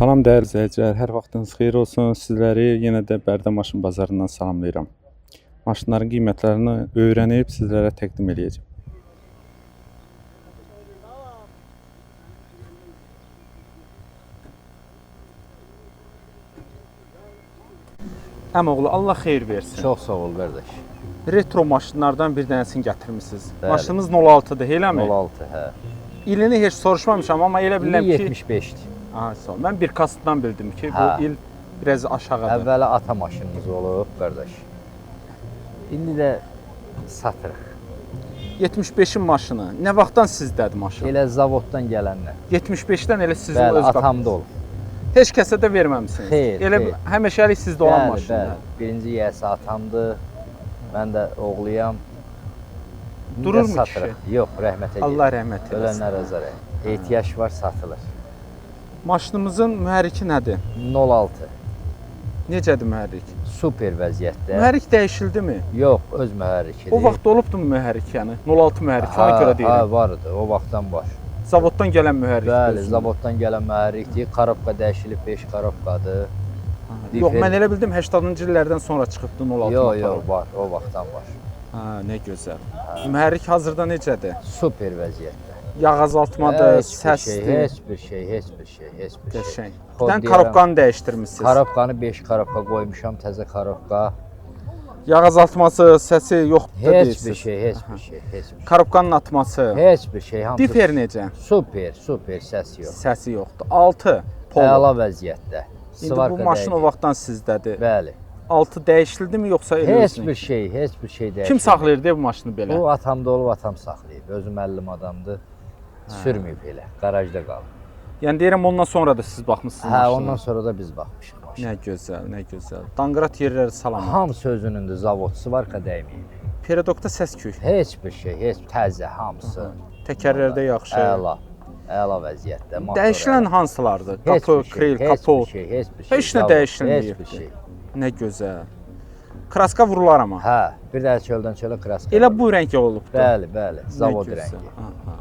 Salam dəyərli izləyicilər, hər vaxtınız xeyir olsun. Sizləri yenə də Bərdə maşın bazarından salamlayıram. Maşınların qiymətlərini öyrənib sizlərə təqdim eləyəcəm. Əmoğlu, Allah xeyir versin. Çox sağ ol qardaş. Retro maşınlardan bir dənəsini gətirmisiniz. Bəli. Maşınımız 06-dır, eləmi? 06, hə. İlini heç soruşmamışam, amma elə bilirəm İli ki, 75-dir. Aha, sağ ol. Mən bir kasıtdan bildim ki, bu Hə. il biraz aşağıdır. Əvvəla ata maşınımız olub qardaş. İndi də satırıq. 75-in maşını. Nə vaxtdan sizdədir maşın? Elə zavoddan gələndən. 75-dən elə sizin Bəli, öz atamda olub. Heç kəsə də verməmisiniz. Xeyr, Elə xeyr. həmişəlik sizdə olan Bəli, maşındır. bəli. Birinci yiyəsi atamdır. Mən də oğluyam. İndi də Dururmu satırıq. Yox, rəhmətə gedib. Allah rəhmət eləsin. Ölənlər azar. Ehtiyac var, satılır. Maşınımızın mühərriki nədir? 06. Necədir mühərrik? Super vəziyyətdə. Mühərrik dəyişildimi? Yox, öz mühərrikidir. O vaxt olubdu mu mühərrik yəni? 06 mühərrik, ona görə deyirəm. Hə, var idi. O vaxtdan var. Zavoddan gələn mühərrik. Bəli, özündə. zavoddan gələn mühərrikdir. Korobka dəyişilib 5 korobkadır. Yox, mən elə bildim 80-cı illərdən sonra çıxıbdı 06 Yox, motoru. yox, var. O vaxtdan var. Hə, nə gözəl. Mühərrik hazırda necədir? Super vəziyyətdə. Yağ azaltmadır, Heç bir şey, səsdir. heç bir şey, heç bir şey, heç bir şey. Qəşəng. Xod Bir dənə deyirəm, korobkanı dəyişdirmisiniz. Korobkanı 5 korobka qoymuşam, təzə korobka. Yağ azaltması, səsi yoxdur Heç bir deyirsiniz. şey, heç bir şey, heç bir şey. Korobkanın atması. Heç bir şey, hamısı Difer necə? super, super səs yox. Səsi yoxdur. 6 polo. Əla vəziyyətdə. İndi bu Svarka maşın o dəydi. vaxtdan sizdədir. Bəli. 6 dəyişildimi yoxsa elə Heç özünün? bir şey, heç bir şey dəyişilmir. Kim saxlayırdı bu maşını belə? Bu atamda olub, atam saxlayıb. Özü müəllim adamdır. Sürməyib elə, qarajda qalıb. Yəni deyirəm ondan sonra da siz baxmısınız Hə, maşına. ondan sonra da biz baxmışıq maşına. Nə gözəl, nə gözəl. Danqırat yerləri salamat. Hamısı özünündür, zavod, svarka dəyməyib. Peredokda səs-küy. Heç bir şey, heç təzə hamısı. Təkərlərdə yaxşı. Əla, əla vəziyyətdə. Motor Dəyişilən əla. hansılardır? Heç Qapı, bir şey, kril, heç kapot. bir şey, heç bir şey. Heç nə zavod, dəyişilməyibdir. Heç bir şey. Nə gözəl. Kraska vurular amma. Hə, bir də çöldən çölə kraska. Elə bu rəng olubdu. Bəli, bəli, Nə zavod gözəl. rəngi. Aha.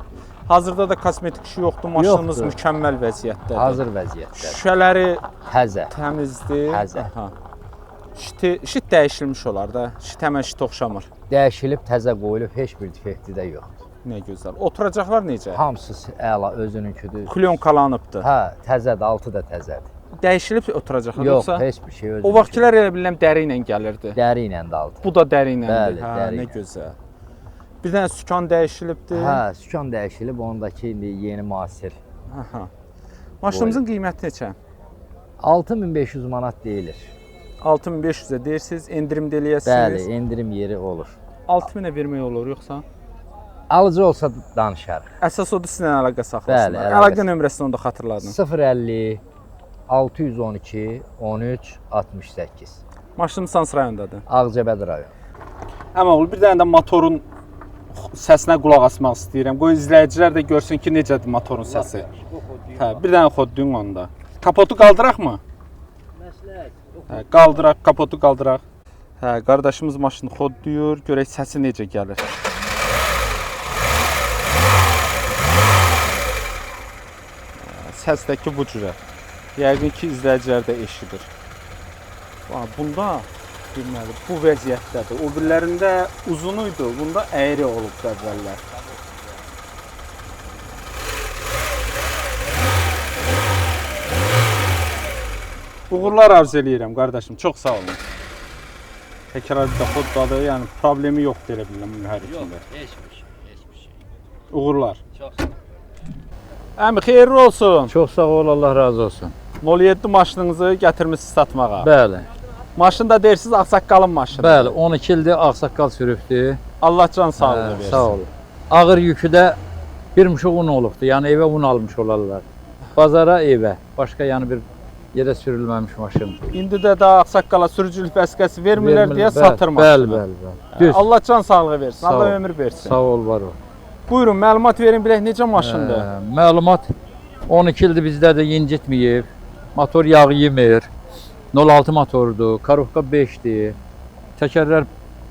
Hazırda da kosmetik işi yoxdur. Maşınımız Yoxdur. mükəmməl vəziyyətdədir. Hazır vəziyyətdə. Şüşələri Təzə. təmizdir. Təzə. Aha. Şiti, şit dəyişilmiş olar da. Şit həmən şit oxşamır. Dəyişilib, təzə qoyulub, heç bir defekti də yoxdur. Nə gözəl. Oturacaqlar necə? Hamısı əla özününküdür. Klonkalanıbdı. Hə, təzədir, altı da təzədir. Dəyişilib oturacaqlar Yox, yoxsa? heç bir şey özününküdür. O vaxtkilər elə bilirəm dəri ilə gəlirdi. dəri ilə də aldı. Bu da dəri iləndir. Bəli, Hə, dəri nə ilə. gözəl. Bir dənə sükan dəyişilibdi. Hə, sükan dəyişilib, ondakı indi yeni müasir. Aha. Maşınımızın qiyməti neçə? 6500 manat deyilir. 6500-ə deyirsiniz, endirim də Bəli, eləyəsiniz. endirim yeri olur. 6000-ə vermək olur yoxsa? Alıcı olsa danışarıq. Əsas odur sizinlə əlaqə saxlasınlar. Bəli, əlaqə Əlaqə nömrəsini onu da xatırladın. 050 612 13 68. Maşınımız hansı rayondadır? Ağcabədi rayonu. Əmoğlu, bir dənə də motorun səsinə qulaq asmaq istəyirəm. Qoy izləyicilər də görsün ki, necədir motorun səsi. Hə, bir dənə xodduyun onda. Kapotu qaldıraq mı? Hə, qaldıraq, kapotu qaldıraq. Hə, qardaşımız maşını xodduyur, görək səsi necə gəlir. Hə, Səs də ki bu cürə. Yəqin ki, izləyicilər də eşidir. Bax, bunda deməli bu vəziyyətdədir. O birilərində uzun idi, bunda əyri olubdu əvvəllər. Uğurlar arzu eləyirəm qardaşım. Çox sağ olun. Təkrar bir də xoddadır, yəni problemi yoxdur elə bilirəm mühərrikində. heç bir şey, heç bir şey. Uğurlar. Çox sağ ol. Əmi xeyirli olsun. Çox sağ ol, Allah razı olsun. 07 maşınınızı gətirmisiniz satmağa. Bəli, Maşın da deyirsiniz ağsaqqalın maşını. bəli, 12 ildir ağsaqqal sürübdü. Allah can sağlığı Hə, versin. Sağ ol. Ağır yükü də bir muşuq un olubdu. Yəni evə un almış olarlar. Bazara evə, başqa yəni bir yerə sürülməmiş maşın. İndi də daha ağsaqqala sürücülük vəsiqəsi vermirlər deyə Bəli, satır maşını. Bəli, bəli, bəli. Düz. Allah can sağlığı versin. Sağ Allah ol. ömür versin. Sağ ol, var ol. Buyurun məlumat verin bilək necə maşındır? Məlumat 12 ildir bizdədir, incitməyib. Motor yağı yemir. 06 motordur, korobka 5-dir. Təkərlər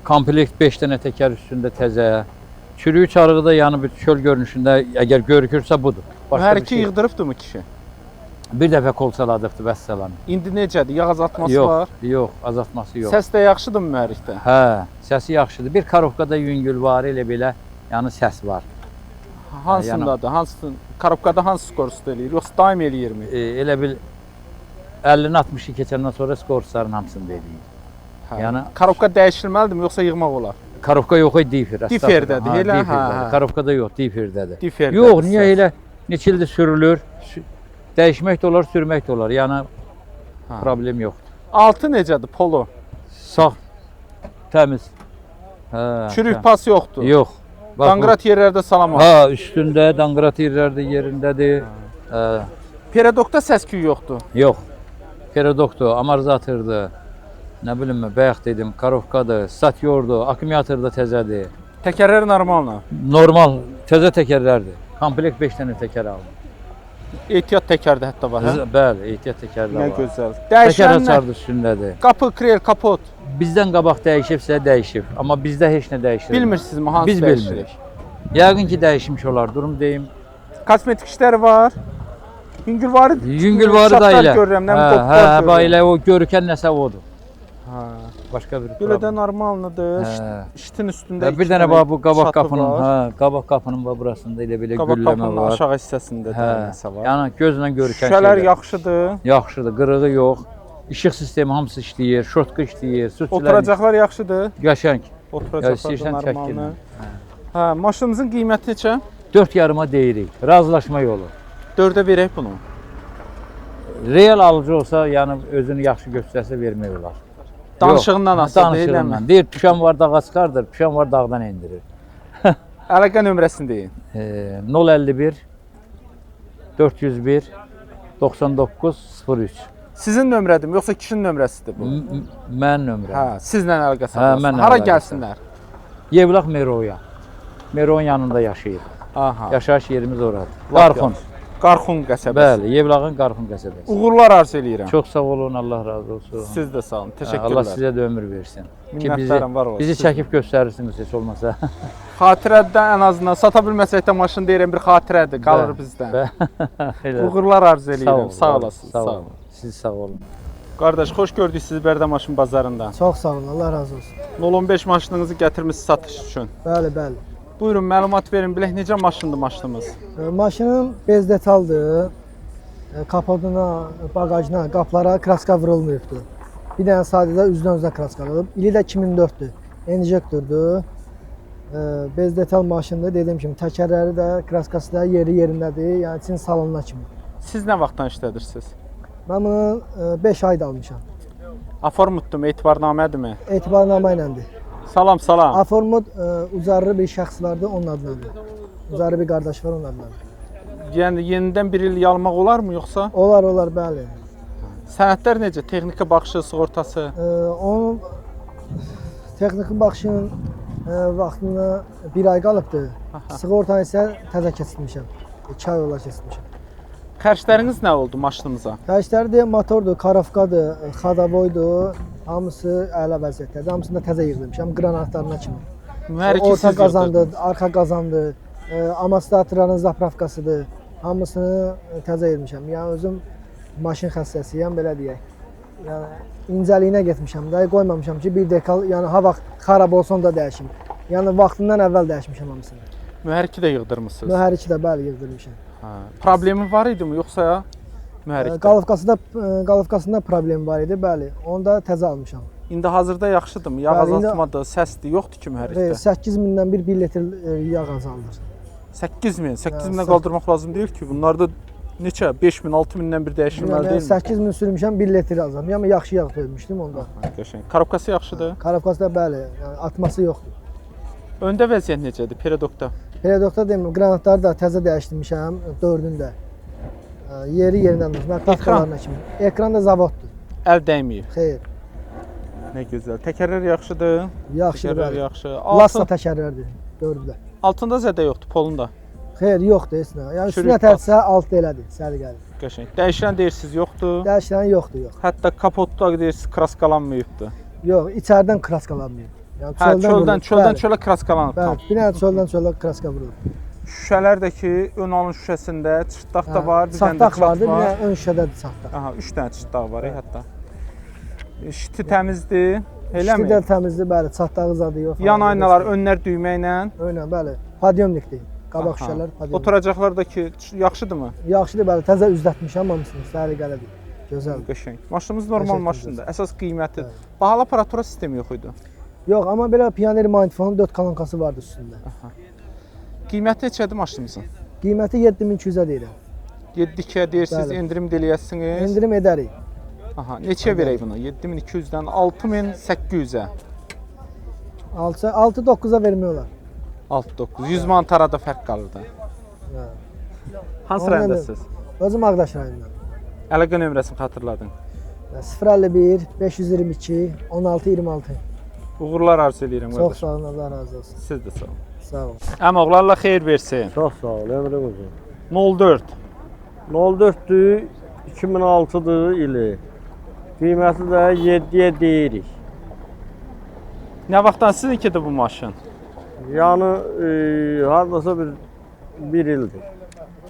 komplekt 5 dənə təkər üstündə təzə. Çürüyü çarığı da yəni bir çöl görünüşündə əgər görükürsə budur. Başqa bir Mühərriki şey. yığdırıbdımı kişi? Bir dəfə kolçaladıqdı vəssalam. İndi necədir? Yağ azaltması Yox, var? yox, azaltması yox. Səs də yaxşıdır mı mühərrikdə? Hə, səsi yaxşıdır. Bir karovkada yüngül var, elə belə, yəni səs var. Hansındadır? Hansı karovkada hansı skorsu eləyir? Yoxsa daim eləyirmi? Elə bil 50-ni 60-ı keçəndən sonra skorsların hamısını da eləyir. Hə. Yəni Karovka dəyişilməlidirmi yoxsa yığmaq olar? karovka yox idi, difer. Diferdədir, Ha, elə? Hə, Diferdədir. hə. Karovkada yox, diferdədir. Diferdədir. Yox, niyə səs. elə neçə ildir sürülür? Dəyişmək də olar, sürmək də olar. Yəni Hə. problem yoxdur. Altı necədir? Polo. Sağ, təmiz. Hə. Çürük pas yoxdur. Yox. Bax, bu- Danqrat yerlərdə salamat. Ha, üstündə danqrat yerlər də yerindədir. Hə. Peredokda səs-küy yoxdur. Yox. Peredokdur, amortizatordur. Nə bilim, bayaq dedim, karovkadır, satyordur, akkumulyator da təzədir. Təkərlər normaldır. Normal, təzə təkərlərdir. Komplekt 5 dənə təkər aldım. Ehtiyat təkər də hətta var, hə? Bəli, ehtiyat təkərlər Nə var. gözəl. Təkər Dəyişən nə? açardı üstündədir. Qapı, krel, kapot. Bizdən qabaq dəyişibsə dəyişib, amma bizdə heç nə dəyişilmir. Bilmirsinizmi hansı Biz dəyişilir? bilmirik. Yəqin ki dəyişmiş olar, durum deyim. Kosmetik işləri var. Yüngülvari Yüngülvarı da şartlar elə. görürəm, nə Hə, qoplar hə, bax görürəm. elə o görükən nəsə odur. Hə. Başqa bir Belə də problem. normaldır. Hə. Şitin üstündə Və bir dənə bax bu qabaq çatı qapının, var. hə, qabaq qapının bax burasında elə belə Qabaq gülləmə qapının var. aşağı hissəsində də Hə. nəsə var. Yəni gözlə görükən Şüşələr şeylər. yaxşıdır. Yaxşıdır, qırığı yox. İşıq sistemi hamısı işləyir, şotka işləyir, südçülər Oturacaqlar yaxşıdır. qəşəng. Oturacaqlar da istəyirsən normaldır. çəkdirmə. Hə, maşınımızın qiyməti neçə? 4,5 deyirik. Razılaşma yolu. 4-ə verək bunu. Real alıcı olsa, yəni özünü yaxşı göstərsə vermək olar. Danışığından asılı deyil, Danışığından. eləmi? Deyir, düşən var dağa çıxardır, düşən var dağdan endirir. Əlaqə nömrəsini deyin. 051 401 99 03. Sizin nömrədirmi yoxsa kişinin nömrəsidir bu? Mənim nömrəm. Hə, sizlə əlaqə saxlasın. mənlə Hara əlaqə gəlsinlər? Yevlax Meroya. Mero'nun yanında yaşayır. Aha. Yaşayış yerimiz oradır. Lap Qarxun. yaxşı. Qarxun qəsəbəsi. Bəli, Yevlaxın Qarxun qəsəbəsi. Uğurlar arzu eləyirəm. Çox sağ olun, Allah razı olsun. Siz də sağ olun. Təşəkkürlər. Allah sizə də ömür versin. Ki bizi, Minnətdaram, var olun. bizi Siz- çəkib göstərirsiniz heç olmasa. Xatirədə ən azından sata bilməsək də maşın deyirəm bir xatirədir, qalır bizdən. Elə. Uğurlar arzu eləyirəm. Sağ olasınız. Sağ Sağ olun. olun. Siz sağ olun. Qardaş, xoş gördük sizi Bərdə maşın bazarında. Çox sağ olun, Allah razı olsun. 015 maşınınızı gətirmisiniz satış üçün. Bəli, bəli. Buyurun, məlumat verin, bilək necə maşındır maşınımız? Maşının bez detaldır. Kapotuna, bagajına, qapılara kraska vurulmayıbdır. Bir dənə sadəcə üzdən üzə kraskalanıb. İli də 2004-dür. Enjektordur. Bez detal maşındır. Dediyim kimi təkərləri də, kraskası da yeri yerindədir. Yəni Çin salonuna kimi. Siz nə vaxtdan işlədirsiniz? Mən bunu 5 ayda almışam. Aformutdurmu, etibarnamədirmi? Etibarnamə iləndir. Salam, salam. Aformut ucarlı bir şəxs vardı, onun adınadır. Ucarlı bir qardaş var, onun adınadır. Yəni yenidən bir il yalmaq olarmı yoxsa? Olar, olar, bəli. Sənədlər necə? Texniki baxışı, sığortası? Onun texniki baxışının vaxtına bir ay qalıbdır. Sığortanı isə təzə keçirmişəm. 2 ay olar keçirmişəm. Xərcləriniz nə oldu maşınımıza? Xərcləri də motordur, karofkadır, xadavoydur. Hamısı əla vəziyyətdədir. Hamısını da təzə yığdırmışam, qranatlarına kimi. Mühərriki Orta siz qazandı, yığdırdınız. arxa qazandı, amortizatorların zapravkasıdır. Hamısını təzə yığmışam. Yəni özüm maşın xəstəsiyəm, belə deyək. Yəni incəliyinə getmişəm də, qoymamışam ki, bir dekal, yəni ha vaxt xarab olsun da dəyişim. Yəni vaxtından əvvəl dəyişmişəm hamısını. Mühərriki də yığdırmısınız. Mühərriki də bəli yığdırmışam. Hə. Problemi var idimi yoxsa mühərrikdə? Qalıfqasında problem var idi, bəli. Onu da təzə almışam. İndi hazırda yaxşıdırmı? Yağ Bəli, indi- azaltmadır, səsdir, yoxdur ki mühərrikdə. 8000-dən bir litr yağ azaldır. 8000, 8000-ə Hə, qaldırmaq lazım deyil ki. Bunlarda neçə? 5000, 6000-dən bir dəyişilməli Yəni deyilmi? 8000 sürmüşəm, 1 litr azalmış. Amma yaxşı yağ tökmüşdüm onda. Qəşəng. Korobkası yaxşıdır. Karabkasda bəli, yəni atması yoxdur. Öndə vəziyyət necədir Peredokda? Peredokda demirəm, qranatları da təzə dəyişdirmişəm, 4-ünü də. Yeri yerindən durmuş, naklaskalarına kimi. Ekran da zavoddur. Əl dəyməyib. Xeyr, Nə gözəl. Təkərlər yaxşıdır. yaxşıdır Təkərlər bəli. yaxşı. Lassa Altın, təkərlərdir, 4-ü də. altında zədə yoxdur, polunda. Xeyr, yoxdur heç nə. Yəni Çürük üstünə pas. tərsə altda elədir, səliqəli. Qəşəng. Dəyişilən deyirsiniz yoxdur. Dəyişilən yoxdur, yox. Hətta kapotda deyirsiniz kraskalanmayıbdı. Yox, içəridən kraskalanmayıb. Yəni Hə, çöldən vurulub, çöldən bəli. çölə kraskalanıb tam. Bəli, bir dənə çöldən çölə kraska vurulub. Şüşələr də ki, ön alın şüşəsində çırtdaq da var, bir dənə də Çatdaq çat vardı, bir var. dənə ön şüşədədir çatdaq. Aha, 3 dənə çırtdaq var hətta. Şiti təmizdir, eləmi? Şüşə də təmizdir, bəli, çatdağı zadı yox. Yan aynalar, önlər düymə ilə. Önə, bəli. Podyomnikdir. Qabaq Aha. şüşələr podyomnik. Oturacaqlar da ki, yaxşıdırmı? Yaxşıdır, bəli, təzə üzlətmişəm hamısını, səliqəlidir. Gözəldir. Qəşəng. Maşınımız normal Qəşəng, maşındır. Əsas qiyməti. Bahalı aparatura sistemi yox idi. Yox, amma belə Pioneer magnetofonun 4 kolonkası vardı üstündə. Qiyməti neçədir maşınımızın? Qiyməti 7200-ə deyirəm. 7-2-yə deyirsiniz, Bəli. endirim də eləyəsiniz. Endirim edərik. Aha, neçəyə verək bunu? 7200-dən 6800-ə. 6 6-9-a vermək olar. 6-9. 100 manat arada fərq qalır da. Hə. Hansı Ondan da- rayondasınız? Özüm Ağdaş rayonundan. Əlaqə nömrəsini xatırladın. 051 522 16 26. Uğurlar arzu eləyirəm Çox qardaşım. sağ olun, Allah razı olsun. Siz də sağ olun. Sağ olun. Əmi Allah xeyir versin. Çox sağ ol, ömrün uzun. 04. 04-dür, 2006-dır ili. Qiyməti də 7-yə deyirik. Nə vaxtdan sizinkidir bu maşın? Yəni hardasa bir ildir.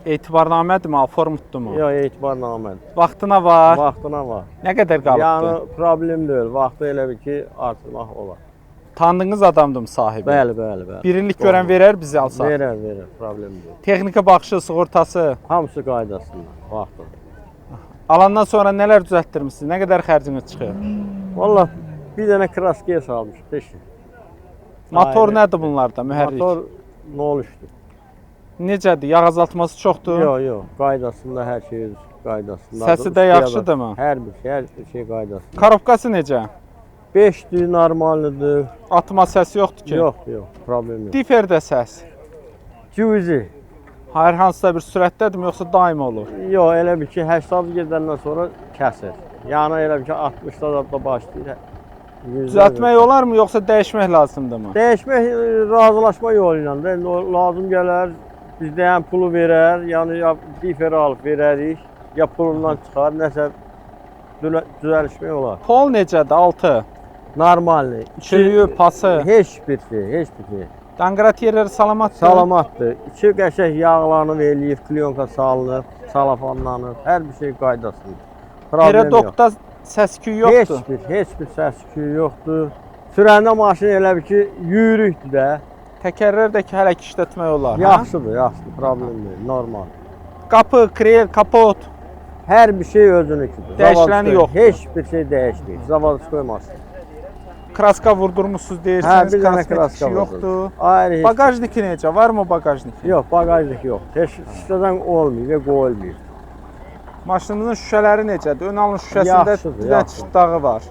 Etibarnamədirmi, aformutdurmu? Yox, etibarnamədir. Vaxtına var. Vaxtına var. Nə qədər qalıbdır? Yəni problem deyil, vaxtı elə bil ki, artırmaq olar. Tanıdığınız adamdır sahibi. Bəli, bəli, bəli. Bir illik görən verər bizi alsaq. Verər, verər, problem deyil. Texnika baxışı, sığortası. Hamısı qaydasında, vaxtında. Alandan sonra nələr düzəltdirmisiniz? Nə qədər xərciniz çıxır? Vallah bir dənə kraskaya salmışıq, heç nə. Motor Aynen. nədir bunlarda? Mühərrik. Motor 03-dür. Necədir? Yağ azaltması çoxdur? Yox, yox, qaydasında hər şey öz qaydasında. Səsi də yaxşıdırmı? Hər bir şey, hər şey qaydasında. Korobkası necə? 5-dir, normaldır. Atma səsi yoxdur ki. Yox, yox, problem yox. Diferdə səs. Cüzi. Hər hansısa bir sürətdədirmi yoxsa daim olur? Yox, elə bil ki, 80 gedəndən sonra kəsir. Yəni elə bil ki, 60-da da başlayır. 100-də Düzəltmək olarmı yoxsa dəyişmək lazımdırmı? Dəyişmək razılaşma yolu ilə də indi o lazım gələr, bizdə həm pulu verər, yəni ya diferi alıb verərik, ya pulundan çıxar, nəsə düzəlişmək olar. Pol necədir? 6. Normaldır. Çürüyü, pası. Heç bir şey, heç bir şey. Danqrat yerləri salamatdır. Salamatdır. İçi qəşəng yağlanıb eləyib, kliyonka salınıb, salafanlanıb, hər bir şey qaydasında. Problem yox. Peredokda səs-küy yoxdur. Heç bir səs-küy yoxdur. Sürəndə maşın elə bil ki, yürüyükdür də. Təkərlər də ki, hələ ki işlətmək olar. hə? Yaxşıdır, yaxşıdır, problem deyil, normal. Qapı, krel, kapot. Hər bir şey özününkidir. Dəyişiləni yoxdur. Heç bir şey dəyişməyib. Zavodskoy maşın. Kraska vurdurmuşsunuz Hə, deyirsiniz. bir dənə Kosmetik kraska işi yoxdur. Ayrı heç. Bagajniki necə? Varmı bagajniki? Yox, bagajnik yox. Heç hissədən olmayıb və qoyulmayıb. Maşınımızın şüşələri necədir? Ön alın şüşəsində Yaxşıdır, bir dənə yaxşı. çıtdağı var.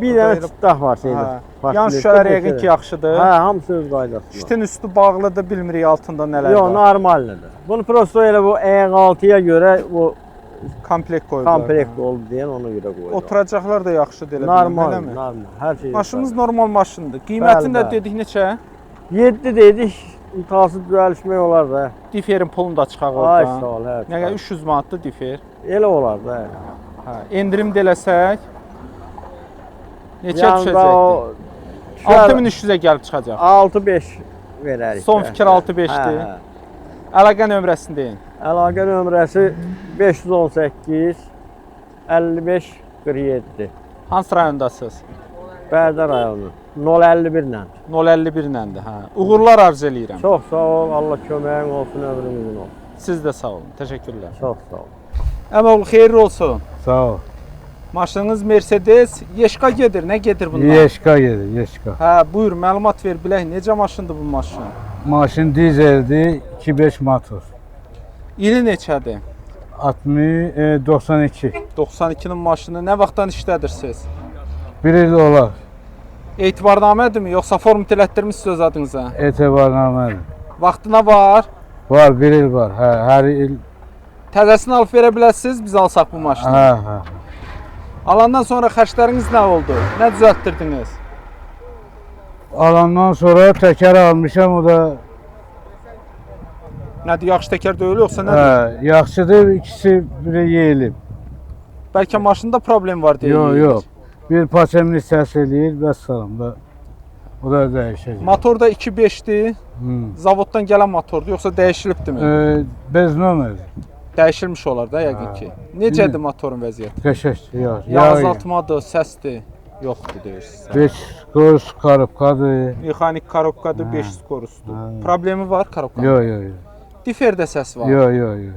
Bir dənə çıtdaq var şeydə. Hə. Yan şüşələr yəqin ki, yaxşıdır. Hə, hamısı öz qaydasında. Şitin üstü bağlıdır, bilmirik altında nələr Yox, var. normaldır. Bunu prosto elə bu ayaq altıya görə bu Komplekt qoyublar. komplekt oldu deyən ona görə qoydular. Oturacaqlar da yaxşıdır elə bilirəm, Normal, eləmi? normal. Hər şey. Maşınımız normal maşındır. Qiymətini də Bəli, bəli. dedik neçə? 7 dedik, intihası düzəlişmək olar da. Diferin pulunu da çıxaq Ay oradan. sağ ol, hə. Nə qədər 300 manatdır difer. Elə olar da. Hə, endirim də eləsək neçə Yəni da düşəcəkdir? o düşər 6300-ə gəlib çıxacaq. 6-5 verərik. Son də. fikir 6-5-dir. Hə, hə. Əlaqə nömrəsini deyin. Əlaqə nömrəsi 518 55 47. Hansı rayondasınız? Bərdə rayonu 051 ilə. 051 iləndir, hə. Uğurlar arzu eləyirəm. Çox sağ ol, Allah köməyin olsun, ömrün uzun olsun. Siz də sağ olun. Təşəkkürlər. Çox sağ ol. Əmoğlu xeyirli olsun. Sağ ol. Maşınınız Mercedes Yeşka gedir. Nə gedir bundan? Yeşka gedir, Yeşka. Hə, buyur, məlumat ver bilək. Necə maşındır bu maşın? Maşın dizeldir, 2.5 motor. İli neçədir? 60, 92. 92-nin maşını nə vaxtdan işlədirsiniz? Bir il olar. Etibarnamədirmi, yoxsa form elətdirmisiniz öz adınıza? Etibarnamədir. Vaxtına var. Var, bir il var. Hə, hər il. Təzəsini alıb verə bilərsiniz, biz alsaq bu maşını. Hə, hə. Alandan sonra xərcləriniz nə oldu? Nə düzəltdirdiniz? Alandan sonra təkər almışam, o da Nədir, yaxşı təkər deyil yoxsa nədir? hə, yaxşıdır, ikisi biri yeyilib. Bəlkə maşında problem var deyə. Yox, yox. Bir paçemli səs eləyir, vəssalam da. O da dəyişəcək. Motor da 2.5-dir. Zavoddan gələn motordur, yoxsa dəyişilibdimi? Bez nomer. Dəyişilmiş olar da yəqin ki. Necədir motorun vəziyyəti? Qəşəngdir, yox. Yağ azaltmadır, səsdir? Yoxdur deyirsiniz. 5 korus karobkadır. Mexanik korobkadır, 5 skorusdur. Problemi var korobkanın? Yox, yox, yox. Diferdə səs var. Yox, yox, yox.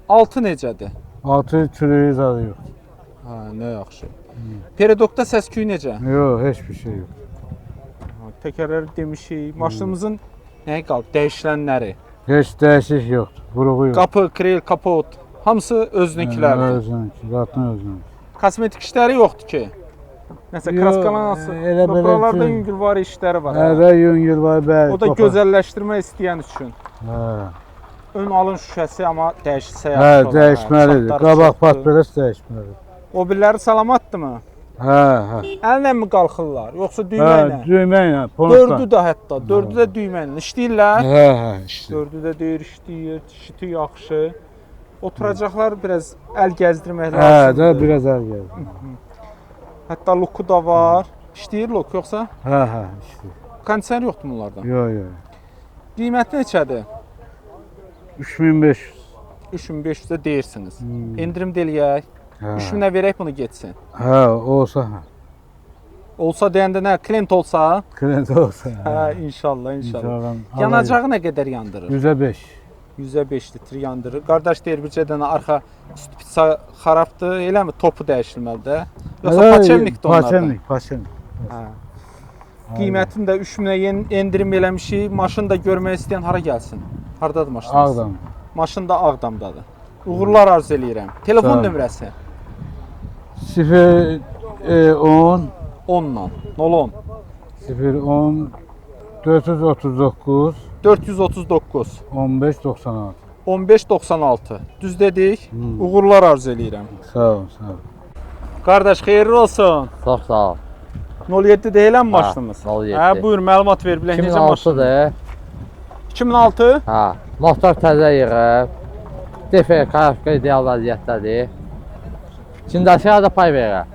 Altı necədir? Altı çürüyü zadı yox. Hə, nə yaxşı. Peredokda səs küyü necə? Yox, heç bir şey yox. Təkərləri demişik. Maşınımızın nəyi qalıb? Dəyişilənləri. Heç dəyişik yoxdur, vuruğu yox. Qapı, krel, kapot hamısı özününkilərdir. Özününki, zatın özününki. Kosmetik işləri yoxdur ki. Nəsə Yox, kraskalanası. elə belə Buralarda ki- yüngülvari işləri var. hə. Hə, yüngül var, bəli. O da gözəlləşdirmək istəyən üçün. Hə, Ön alın şüşəsi amma dəyişilsə hə yaxşı olar. dəyişməlidir. Çatları Qabaq çoxdur. pat belə dəyişməlidir. O biriləri salamatdırmı? Hə, hə. Əllə mi qalxırlar, yoxsa düymə Hə, ilə? düymə ilə, ponutla. Dördü də hətta, dördü də düymə ilə işləyirlər. Hə, hə, işləyir. Dördü də deyir işləyir, şiti yaxşı. Oturacaqlar biraz əl gəzdirmək Hə, də lazımdır. biraz əl gəlir. Hətta luku da var. İşləyir luk yoxsa? Hə, hə, işləyir. Kondisioner yoxdur bunlarda. Yox, yox. Qiyməti neçədir? 3500. 3500-ə deyirsiniz. Endirim də eləyək. Hə. 3000-ə verək bunu getsin. Hə, olsa hə. Olsa deyəndə nə? Klient olsa? Klient olsa. Hə, inşallah, inşallah. İnşallah. Yanacağı nə qədər yandırır? 105. 105 litr yandırır. Qardaş deyir bircə dənə arxa spitsa xarabdır, eləmi? Topu dəyişilməlidir də. Yoxsa paçevnikdir onlardan? Paçevnik, paçevnik. Hə. Qiymətini də 3000-ə endirim eləmişik. Maşını da görmək istəyən hara gəlsin? Hardadır maşınız? Ağdam. Maşın da Ağdamdadır. Uğurlar arzu eləyirəm. Telefon Sağ ol. nömrəsi 0 10 10-la 010 0 10 439 439 15 96. 15 96. Düz dedik. Uğurlar arzu eləyirəm. Sağ ol, sağ ol. Qardaş xeyirli olsun. Çox sağ ol. 07 deyilən maşınımız. 07. Hə, buyur məlumat ver bilək necə maşın? 2006-dır. 2006. Hə, motor təzə yığıb. Defer karabka ideal vəziyyətdədir. İçindəkilərə də pay verər.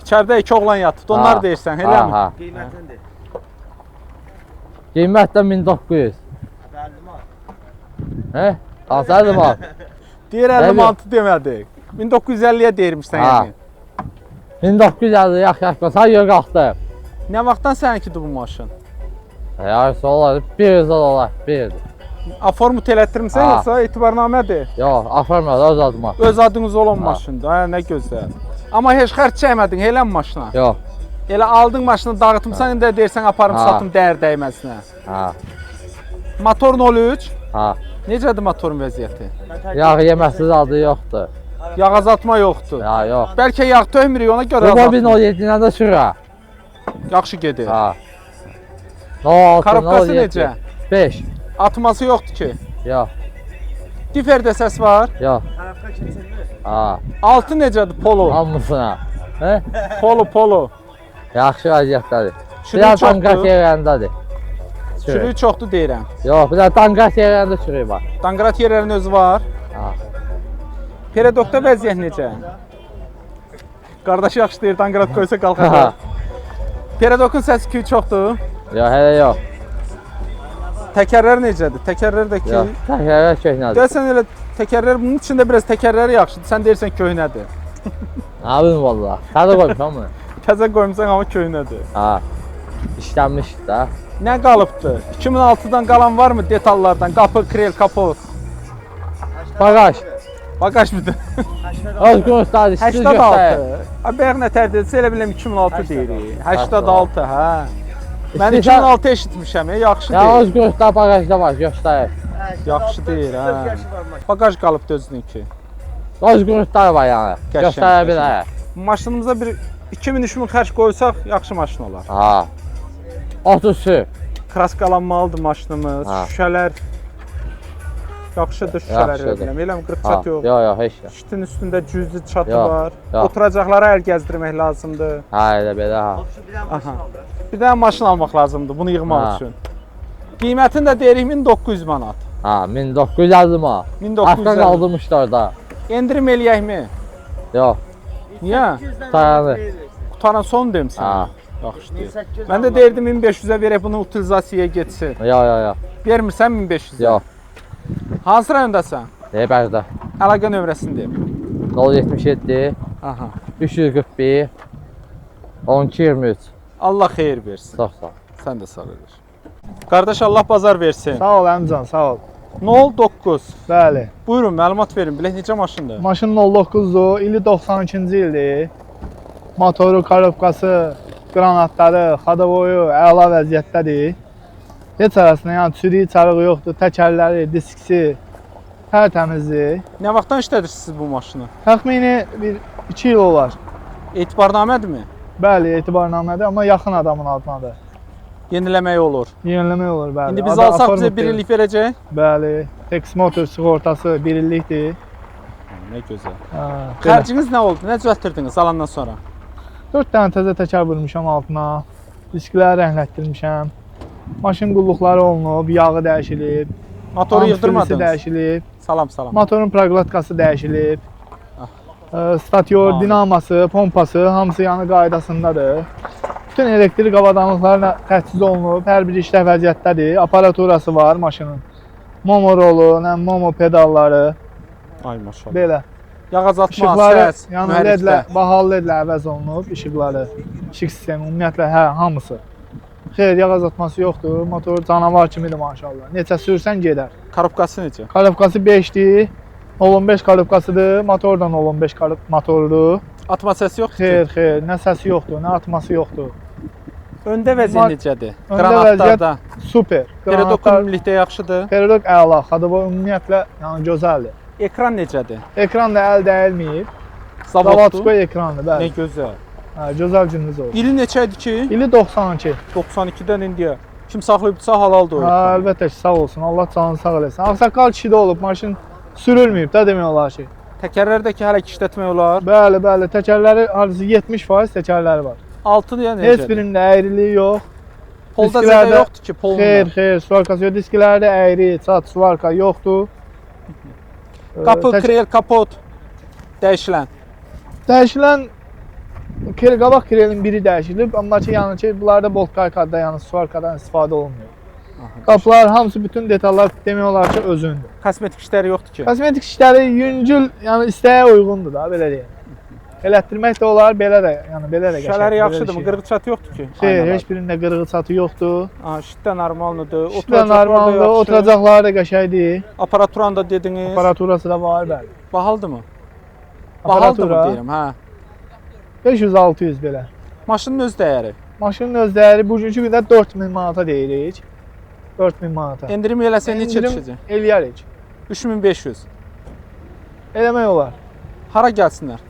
İçəridə iki oğlan yatıbdı. Onlar Ha, deyirsən, eləmi? Hə, hə. Qiymət də 1900. Hə? Hansı 50 manat? Deyir 50 manatı demədik. 1950-yə deyirmişsən Ha. yəni. 1950 yaxşı yaxşı. Sən yox qalxdı. Nə vaxtdan səninkidir bu maşın? Yarısı olar, bir il olar, bir il. Aformut elətdirmisən Ha. yoxsa etibarnamədir? Yox, aformadı öz adıma. Öz adınız olan Ha. maşındır. Hə, nə gözəl. Amma heç xərc çəkmədin elə mi maşına? Yox, Elə aldın maşını dağıtmısan, indi də deyirsən aparım Ha. satım dəyər dəyməsinə. hə, Motor 03. hə. Necədir motorun vəziyyəti? Yağ yeməsiz adı yoxdur. Yağ azaltma yoxdur. Ya yox. Bəlkə yağ töhmürük ona görə Bu azaltma. 07 ilə də sürər. Yaxşı gedir. Hə. 06, Korobkası 07. necə? 5. Atması yoxdur ki. Yox, Diferdə səs var. yox. Ha, Altı necədir polo? hamısına. Hə? Polo, polo. Yaxşı vəziyyətdədir. Çürüyü Biraz danqat çoxdur. yerlərindədir. Çürük. Çürüyü çoxdur deyirəm. Yox, biraz danqat yerlərində çürük var. Danqrat yerlərinin özü var. Ha. Peredokda vəziyyət necə? Qardaş yaxşı deyir, danqrat qoysa qalxacaq. Peredokun səsi küyü çoxdur. Yox, hələ yox. Təkərlər necədir? Təkərlər də ki, Yox, təkərlər köhnədir. deyəsən elə təkərlər bunun içində biraz təkərləri yaxşıdır. Sən deyirsən köhnədir. Nə bilim vallah. Təzə qoymuşam bunu. Təzə qoymusan amma köhnədir. Ha. İşlənmişdi də. Nə qalıbdı? 2006-dan qalan varmı detallardan? Qapı, krel, kapot. Bagaj. Bagaj mıdır? Öz qonşuları siz göstərir. 86. A bayaq nə tər dedsə elə biləm 2006 deyirik. 86, hə. Mən İstəyirsən- 2006 eşitmişəm, yaxşı Ya deyil. öz qonşuları bagajda var, göstərir. Yaxşı deyil, hə. Bagaj qalıbdı özününki. Öz qonşuları var yəni. Qəşəng, Göstərə bilər. Maşınımıza bir 2000-3000 xərc qoysaq yaxşı maşın olar. Ha. 30 sür. Kraskalanmalıdır maşınımız. Ha. Şüşələr yaxşıdır şüşələr elə Yaxşıdır. biləm. Eləmi qırıq Ha. çat yox. Yox, yox, heç yox. Şitin üstündə cüzi çatı Yox, var. yox. Oturacaqlara əl gəzdirmək lazımdır. Ha, elə belə ha. Aha. Bir dənə maşın almaq lazımdır bunu yığmaq Ha. üçün. Qiymətini də deyirik 1900 manat. Ha, 1950 manat. Arxa 1950. qaldırmışlar da. Endirim eləyəkmi? Yox, Niyə? dayanır. Qutaran son deyim sənə. Ha. Yaxşıdır. Mən də deyirdim 1500-ə verək bunu utilizasiyaya getsin. Ya. Vermirsən 1500-ə? Yox. Hansı rayondasan? Bərdə. Əlaqə nömrəsini de. 077 Aha. 341 12 23. Allah xeyir versin. Çox sağ ol. Sən də sağ ol. Qardaş Allah bazar versin. Sağ ol əmcan, sağ ol. 09. Bəli. Buyurun məlumat verin. Bilək necə maşındır? Maşın 09-dur, ili 92-ci ildir. Motoru, korobkası, qranatları, xadavoyu əla vəziyyətdədir. Heç arasında yəni çürüyü, çarığı yoxdur, təkərləri, disksi tərtəmizdir. Nə vaxtdan işlədirsiniz bu maşını? Təxmini bir 2 il olar. Etibarnamədirmi? Bəli, etibarnamədir, amma yaxın adamın adınadır. Yeniləmək olur. Yeniləmək olur, bəli. İndi biz Adı alsaq bizə aformut 1 deyil. illik verəcək? Bəli, Tex Motor sığortası 1 illikdir. Nə gözəl. Hə, belə. Xərciniz nə oldu? Nə düzəltdirdiniz alandan sonra? 4 dənə təzə təkər vurmuşam altına. Diskləri rənglətdirmişəm. Maşın qulluqları olunub, yağı dəyişilib, Motoru antifrizi yığdırmadınız. dəyişilib, Salam, salam. motorun proqlatkası dəyişilib. Statyor, Amin. dinaması, pompası hamısı yanı qaydasındadır. Bütün elektrik avadanlıqlarla təchiz olunub, hər biri işləv vəziyyətdədir. Aparaturası var maşının. Momo rolu, nə momo pedalları, Ay maşallah. belə. Yağ azaltma, İşıqları, səs, yəni mühərrikdə. LED-lə, bahalı LED-lə əvəz olunub işıqları, işıq sistemi ümumiyyətlə hə, hamısı. Xeyr, yağ azaltması yoxdur. Motor canavar kimidir maşallah. Neçə sürsən gedər. Korobkası necə? Korobkası 5-dir. 0.15 korobkasıdır. Motor da 0.15 motorudur. Atma səsi yoxdur Xeyr, ki. xeyr, nə səsi yoxdur, nə atması yoxdur. Öndə vəziyyət necədir? Öndə Qranatlarda. Super. Peredok Qranatlar, ümumilikdə yaxşıdır. peredok əla, xadava ümumiyyətlə yəni gözəldir. Ekran necədir? Ekran da əl dəyilməyib. Zavoddur. Zavodskoy ekrandır, Nə bəli. gözəl. Hə, gözəl gününüz olsun. İli neçə idi ki? İli 92. 92-dən indiyə. Kim saxlayıbsa halaldır o. Hə, ekranı. əlbəttə ki, sağ olsun. Allah canını sağ eləsin. Ağsaqqal kişi də olub, maşın sürülməyib də demək olar ki. Təkərlər də ki hələ ki işlətmək olar. Bəli, bəli, təkərləri hardasa 70% təkərləri var. Altı deyə necədir? Heç birində əyriliyi yox. Polda zədə disklərdə- yoxdur ki, polunda. Xeyr, xeyr, svarkası yox. Disklərdə əyri, çat, svarka yoxdur. Qapı, krel, kapot dəyişilən. Dəyişilən qabaq krelin biri dəyişilib, amma ki, yəni ki, bunlarda bolt karkada, yəni svarkadan istifadə olunmuyor. Qapılar hamısı bütün detallar demək olar ki, özündür. Kosmetik işləri yoxdur ki. Kosmetik işləri yüngül, yəni istəyə uyğundur da, belə deyim. Elətdirmək də olar, belə də, yəni belə də qəşəng. Şüşələri belə yaxşıdırmı? şey. Qırıq çatı yoxdur ki. Xeyr, Aynalar. heç birində qırığı çatı yoxdur. Aha, şitdə normaldır. Şitlə Oturacaqlar da normaldır, yaxşı. oturacaqları da qəşəngdir. Aparaturanı da dediniz. Aparaturası da var, bəli. Bahalıdırmı? Bahalıdırmı Aparatura deyirəm, hə. 500-600 belə. Maşının öz dəyəri. Maşının öz dəyəri bugünkü gündə 4000 manata deyirik. 4000 manata. Endirim eləsən neçə Endirim düşəcək? Eləyərik. 3500. Eləmək olar. Hara gəlsinlər?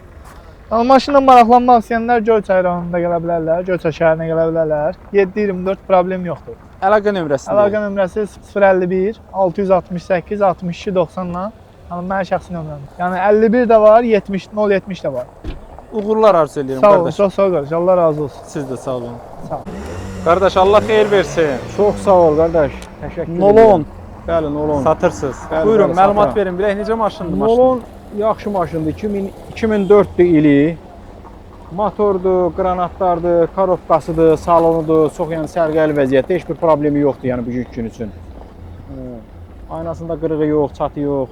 Yəni maşınla maraqlanmaq istəyənlər Göyçay rayonunda gələ bilərlər, Göyçay şəhərinə gələ bilərlər. 7-24 problem yoxdur. Əlaqə nömrəsini. Əlaqə nömrəsi 051 668 62 90-la. Yəni mənim şəxsi nömrəm. Yəni 51 də var, 70 070 də var. Uğurlar arzu edirəm Sağ olun, qardaş. çox sağ olun. qardaş. Allah razı olsun. Siz də sağ olun. Sağ ol. Qardaş Allah xeyir versin. Çox sağ ol qardaş. Təşəkkür Nolon Bəli, Nolon. satırsınız. Bəli, Buyurun, bəli, məlumat satıram. verin. Bilək necə maşındır maşın? Nolon yaxşı maşındır. 2004-dür ili. Motordur, qranatlardır, korobkasıdır, salonudur. Çox yəni səliqəli vəziyyətdə. Heç bir problemi yoxdur yəni bugünkü gün üçün. Aynasında qırığı yox, çatı yox.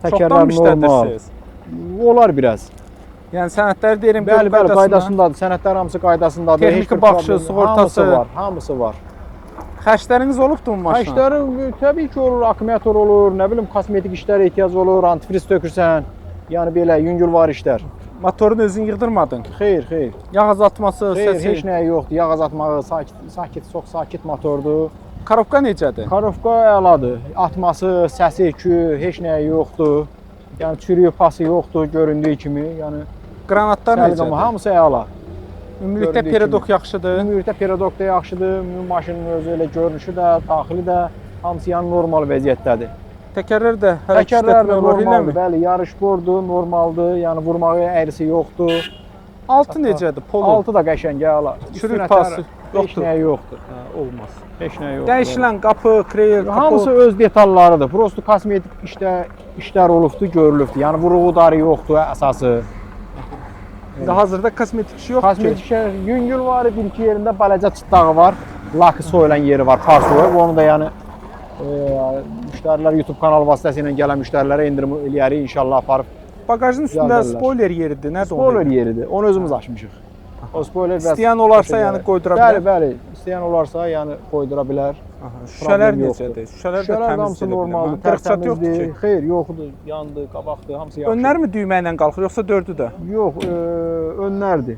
Çoxdan Təkərlər normal. işlədirsiniz? Olar biraz. Yəni sənədləri deyirəm, Bəli, görüm bəli, qaydasında. qaydasındadır. Sənədlər hamısı qaydasındadır. Heç Texniki bir baxışı, problemi- sığortası. Hamısı var, hamısı var. Xərcləriniz olubdu mu maşına? Xərcləri təbii ki olur, akkumulyator olur, nə bilim kosmetik işlərə ehtiyac olur, antifriz tökürsən. Yəni belə yüngül var işlər. Motorun özünü yığdırmadın. Xeyr, xeyr. Yağ azaltması, Xeyr, səsi. heç nəyi yoxdur. Yağ azaltmağı sakit, sakit, çox sakit motordur. Korobka necədir? Korobka əladır. Atması, səsi, küyü, heç nəyi yoxdur. Yəni çürüyü, pası yoxdur göründüyü kimi. Yəni Qranatlar səliqəmi necədir? hamısı əla. Ümumilikdə göründüyü peredok kimi. yaxşıdır. Ümumilikdə peredok da yaxşıdır. Ümumi maşının özü elə görünüşü də, daxili də hamısı yəni normal vəziyyətdədir. Təkərlər də hələ Təkərlər də işlətmək olar, normaldır, eləmi? bəli, yarış bordu, normaldır. Yəni vurmağa əyrisi yoxdur. Altı necədir? Polu. Altı da qəşəng, əla. Çürük Üstünə pası tər- Heç yoxdur. nəyi yoxdur. Hə, olmaz. Heç nəyi yoxdur. Dəyişilən qapı, krel, kapot. Hamısı öz detallarıdır. Prosto kosmetik işdə işlər olubdu, görülübdü. Yəni vuruğu darı yoxdur əsası. İndi hazırda kosmetik işi yoxdur ki. Kosmetik şey, yüngül var, bir iki yerində balaca çıtlağı var. Lakı soyulan yeri var, par soyu. Onu da yəni müştərilər YouTube kanalı vasitəsilə gələn müştərilərə endirim eləyərik inşallah aparıb. Bagajın üstündə Düzəldərlər. spoiler yeridir. Nədir o? Spoiler yeridir. Onu özümüz açmışıq. O spoiler biraz İstəyən olarsa yəni qoydura Bəli, bilər. bəli. İstəyən olarsa yəni qoydura bilər. Aha, şüşələr Problem yoxdur. necədir? Şüşələr də Şüşələr təmiz hamısı elə bilirəm, normaldır, hə? Qırıq-çat yoxdur tərtəmizdir. ki. Xeyr, yoxdur. Yandı, qabaqdır, hamısı yaxşı. Önlər mi düymə ilə qalxır yoxsa dördü də? Yox, önlərdir.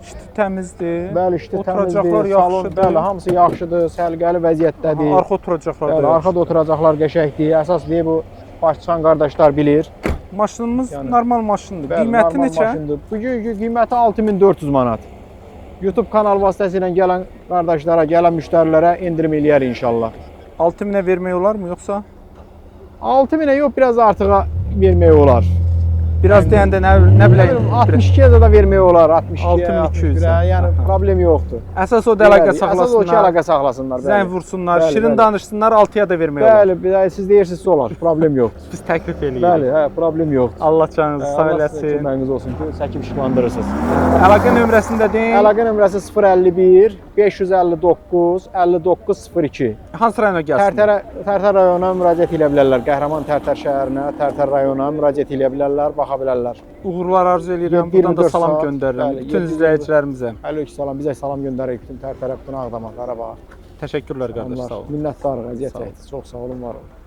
İşti təmizdir. Bəli, işti Oturacaqlar təmizdir, salon, yaxşıdır. bəli, hamısı yaxşıdır, səliqəli vəziyyətdədir. Aha, arxa oturacaqlar da Bəli, yaxşıdır. arxada oturacaqlar qəşəngdir. Əsas deyir bu baş çıxan qardaşlar bilir. Maşınımız Yəni- normal maşındır. Bəli, Qiyməti normal neçə? maşındır. Bugünkü qiyməti 6400 manat. YouTube kanal vasitəsilə gələn qardaşlara, gələn müştərilərə endirim eləyər inşallah. 6000-ə vermək olarmı yoxsa? 6000-ə yox, biraz artığa vermək olar. Biraz deyəndə nə bilək, 62-yə də vermək olar, 62-yə, 6200-ə. 61-ə, yəni Aha. problem yoxdur. Əsas o da əlaqə Bəli, Əsas o ki, saxlasınlar. əlaqə saxlasınlar. Zəng Bəli. vursunlar, Bəli, şirin bəli. danışsınlar, 6-ya da vermək olar. Bəli, bir də siz deyirsinizsə olar, problem yoxdur. Biz təklif eləyirik. Bəli, hə, problem yoxdur. Allah canınızı sağ Allah sizin eləsin. köməyiniz olsun ki, çəkib işıqlandırırsınız. Əlaqə nömrəsini də deyin. Əlaqə nömrəsi 051 559 59 02. Hansı rayona gəlsin? Tərtər rayonuna müraciət edə bilərlər. Qəhrəman Tərtər şəhərinə, Tərtər rayonuna müraciət edə bilərlər, baxa bilərlər. Uğurlar arzu eləyirəm. Buradan da 24 salam saat, göndərirəm bəli, bütün 7-24 izləyicilərimizə. Əleykum salam. Bizə salam göndəririk bütün Tərtərə, bütün Ağdama, Qarabağa. Təşəkkürlər qardaş, sağ olun. Minnətdarıq, əziyyət Sağ olun. çəkdiniz. Çox sağ olun, var olun.